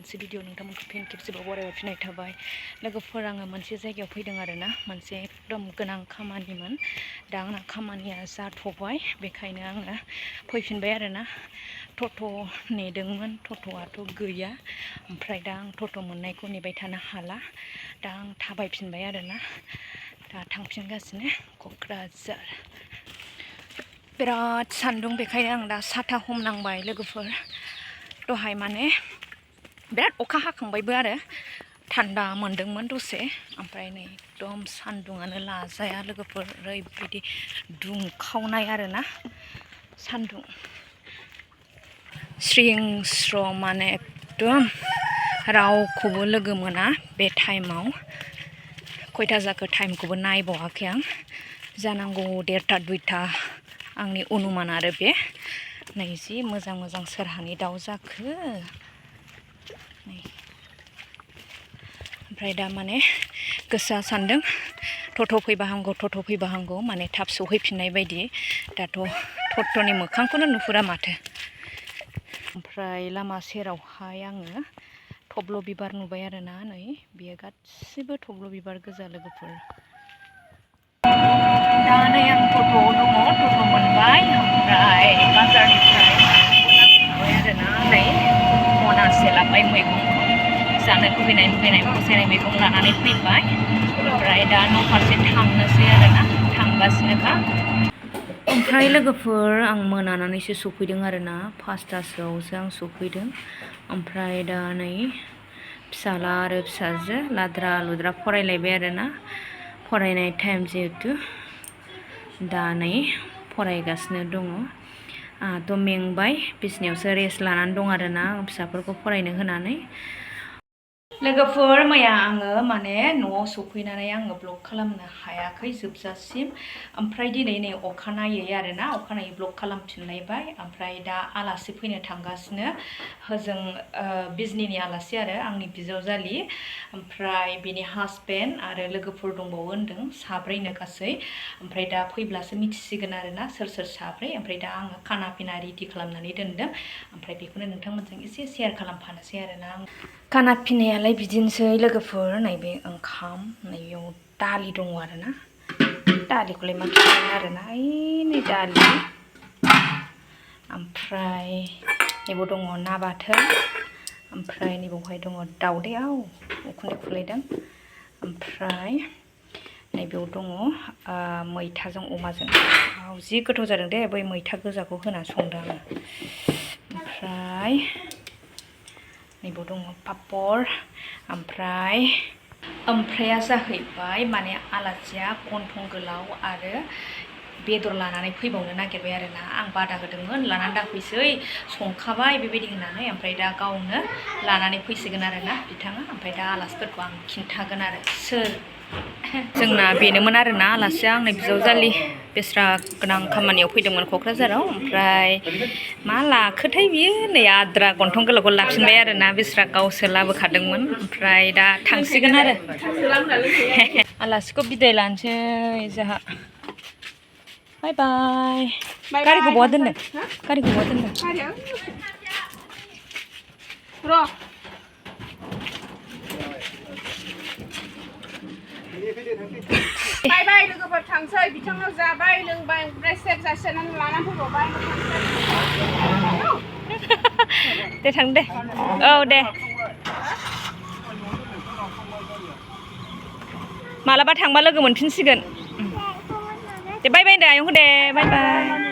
मोनसे भिडिअ नोंथांमोनखौ फिन खेबसेबाव बरायहरफिननाय थाबाय लोगोफोर आङो मोनसे जायगायाव फैदों आरोना मोनसे एकदम गोनां खामानिमोन दा आंना खामानिया जाथ'बाय बेखायनो आङो फैफिनबाय आरोना टट' नेदोंमोन टट'आथ' गैया ओमफ्राय दा आं टट' मोननायखौ नेबाय थानो हाला दा आं थाबायफिनबाय आरोना दा थांफिनगासिनो क'क्राझार बिराद सान्दुं बेखायनो आं दा साथा हमनांबाय लोगोफोर दहाय माने बिराद अखा हाखांबायबो आरो थान्दा मोनदोंमोन दसे ओमफ्राय नै एकदम सान्दुङानो लाजाया लोगोफोर ओरैबायदि दुंखावनाय आरोना सान्दुं स्रिं स्र' माने एकदम रावखौबो लोगो मोना बे टाइमाव खयथा जाखो टाइमखौबो नायबावाखै आं जानांगौ 1:30 2:00 आंनि अनुमान आरो बे नै जि मोजां मोजां सोरहानि दाउ जाखो नै ओमफ्राय दा माने गोसोआ सान्दों टट' फैबा हामगौ माने थाब सौहैफिननाय बायदि दाथ' टट'नि मोखांखौनो नुहुरा माथो ओमफ्राय लामा सेरावहाय आङो थब्ल' बिबार नुबाय आरोना नै बेयो गासिबो थब्ल' बिबार गोजा लोगोफोर दा नै आं टट'आव दङ टट' मोनबाय ओमफ्राय बाजारनिफ्राय आरोना नै मनासे लाबाय मैगं जानो लुबैनाय फसायनाय मैगं लानानै फैबाय ओमफ्राय दा न' फारसे थांनोसै आरोना थांगासिनोखा ओमफ्राय लोगोफोर आं मोनानानैसो सफैदों आरोना 5थासोआवसो आं सफैदों ओमफ्राय दा नै फिसाला आरो फिसाजो लाद्रा लुद्रा फरायलायबाय आरोना फरायनाय टाइम जिहेतु दा नै फरायगासिनो दङ आंहाथ' मेंबाय बिसिनायावसो रेस्ट लानानै दं आरोना फिसाफोरखौ फरायनो होनानै लोगोफोर मैया आङो माने न'आव सफैनानै आङो ब्लग खालामनो हायाखै जोबजासिम ओमफ्राय दिनै नै अखानायै आरोना अखानायै ब्लग खालामफिनलायबाय ओमफ्राय दा आलासि फैनो थांगासिनो होजों बिजनिनि आलासि आरो आंनि बिजावजालि ओमफ्राय बिनि हासबेन्ड आरो लोगोफोर दंबावो होनदों साब्रैनो गासै ओमफ्राय दा फैब्लासो मिथिसिगोन आरोना सोर साब्रै ओमफ्राय दा आङो खाना पिना रेडि खालामनानै दोनदों ओमफ्राय बेखौनो नोंथांमोनजों एसे शेयार खालामफानोसै आरोना खाना पिनायालाय बिदिनोसै लोगोफोर नैबे ओंखाम नैबेयाव दालि दङ आरोना दालिखौलाय मा खिथानो आरोना नै दालि ओमफ्राय नैबाव दङ ना बाथोन ओमफ्राय नैबावहाय दङ दाउदै उखुन्दै खुलायदों ओमफ्राय नैबेयाव दङ मैथाजों अमाजों जि गोथाव जादों दे बै मैथा गोजाखौ होनानै संदों आङो ओमफ्राय नैबाव दङ पापर ओमफ्राया जाहैबाय माने आलासिया गन्थं गोलाव आरो बेदर लानानै फैबावनो नागिरबाय आरोना आं बादा होदोंमोन लानानै दाफैसै संखाबाय बेबायदि होननानै ओमफ्राय दा गावनो लानानै फैसिगोन आरोना बिथाङा ओमफ्राय दा आलासिफोरखौ आं खिन्थागोन आरो सोर जोंना बेनोमोन आरोना आलासिया आंनि बिजावजालि बेस्रा गोनां खामानियाव फैदोंमोन क'क्राझाराव ओमफ्राय मा लाखोथाय बियो नै आद्रा गन्थं गोलावखौ लाफिनबाय आरोना बेस्रा गावसो लाबोखादोंमोन ओमफ्राय दा थांसिगोन आरो आलासिखौ बिदाय लानोसै जोंहा बाय बाय गारिखौ बहा दोनदों बाय बाय लोगोफोर थांसै बिथांनाव जाबाय लोंबाय ओमफ्राय सेक जासिनानै लानानै फैबावबाय दे थां दे औ दे मालाबा थांबा लोगो मोनफिनसिगोन दे बाय बाय होनदो आयंखौ दे बाय बाय